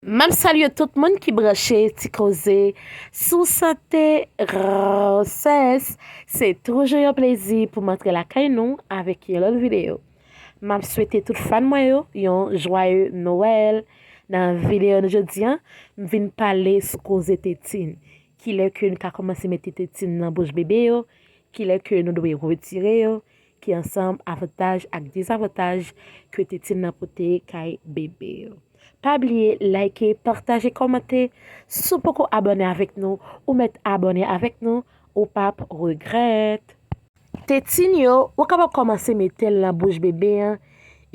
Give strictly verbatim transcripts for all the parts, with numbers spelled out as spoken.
M ap salye tout moun ki branche Ti Koze sou sante gwosès. Se toujou yon plezi pou m antre lakay nou avèk yon lòt videyo. M ap swete tout fan mwen yo yon jwaye Nwèl. Nan videyo nou jodi a, m vin pale sou koze tetin. Kilè ke nou ka kòmanse mete tetin nan bouch bebe yo, kilè ke nou dwe retire yo, ki ansanm avantaj ak dezavantaj ke tetin nan pote kay bebe yo. Pa bliye like, pataje, kòmante. Si w poko abòne avèk nou, ou mèt abòne avèk nou, ou p ap regrèt. Tetin yo, ou kapab kòmanse mete l nan bouch bebe an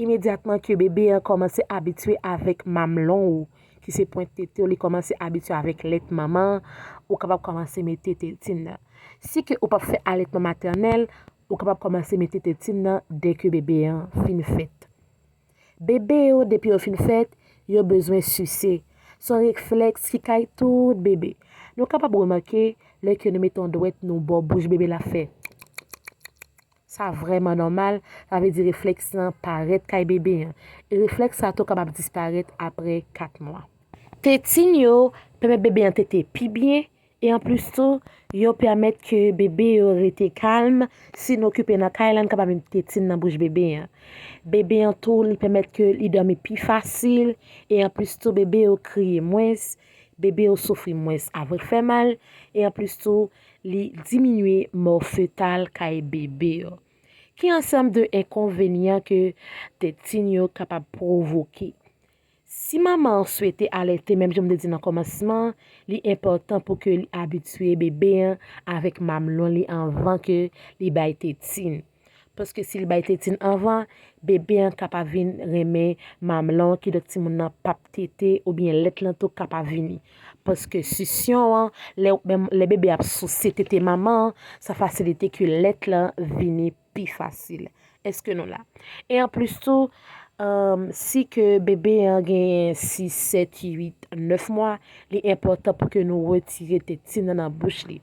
imedyatman ke bebe an kòmanse abitye avèk mamlon ou, ki se pwent tete w, li kòmanse abitye avèk lèt manman an, ou kapab kòmanse mete tetin nan. Si ke ou p ap fè alètman matènèl, ou kapab kòmanse mete tetin nan dèke bebe an fin fèt. Bebe yo, depi yo fin fèt, yo bezwen sise. Se yon reflèks ki kay tout bebe. Nou kapab remake, lè ke nou mete yon dwèt nou bò bouch bebe la fè. Sa vrèman nòmal, sa vle di reflèks lan parèt kay bebe an. E reflèks sa tou kapab disparèt apre kat mwa. Tetin yo pèmèt bebe an tete pi byen, e anplis tou, yo pèmèt ke bebe yo rete kalm. Si n okipe nan kay la, n kapab mete tetin nan bouch bebe an. Bebe an tou, li pèmèt ke li dòmi pi fasil, e anplis tou, bebe yo kriye mwens, bebe yo soufri mwens avèk fè mal, e anplis tou, li diminye mò fetal kay bebe yo. Ki ansanm de enkonvenyan ke tetin yo kapab pwovoke? Si manman an swete alète, menm jan m te di nan kòmansman, li enpòtan pou ke li abitye bebe an avèk mamlon li anvan ke li bay tetin. Paske si li bay tetin anvan, bebe an kapab vin renmen mamlon, kidonk timoun nan p ap tete oubyen lèt lan tou kapab vini. Paske sisyon an, lè, lè bebe ap souse tete manman an, sa fasilite ke lèt lan vini pi fasil. Èske nou la? E anplis tou, um, si ke bebe an genyen sis, sèt, uit, nèf mwa, li enpòtan pou ke nou retire tetin nan nan bouch li.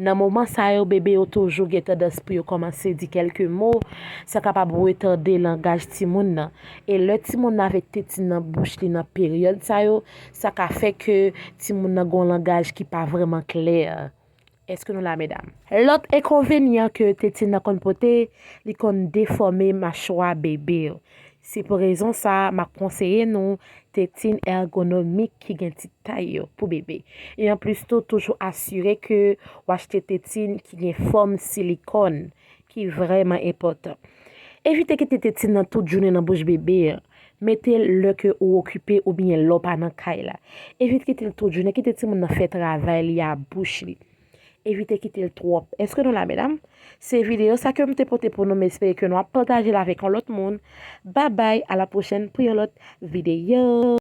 Nan moman sa yo, bebe yo toujou gen tandans pou yo kòmanse di kèlke mo, sa kapab retade langaj timoun nan. E lè timoun nan avèk tetin nan bouch li nan peryòd sa yo, sa ka fè ke timoun nan gen yon langaj ki pa vrèman klè. Èske nou la, medam? Lòt enkonvenyan ke tetin nan konn pote, li konn defòme machwa bebe yo. Se pou rezon sa a, m ap konseye nou tetin ègonomik ki gen ti tay yo pou bebe. E anplis tou, toujou asire ke w achte tetin ki gen fòm silikòn, ki vrèman enpòtan. Evite kite tetin nan tout jounen nan bouch bebe an. Mete l lè ke ou okipe oubyen lè w pa nan kay la. Evite kite l tout jounen, kite timoun nan fè travay li a bouch li. Evite kite l twòp. Èske nou la, medam? Se videyo sa ke m te pote pou nou, m espere ke nou ap pataje l avèk yon lòt moun. Babay, a la pwochèn pou yon lòt videyo.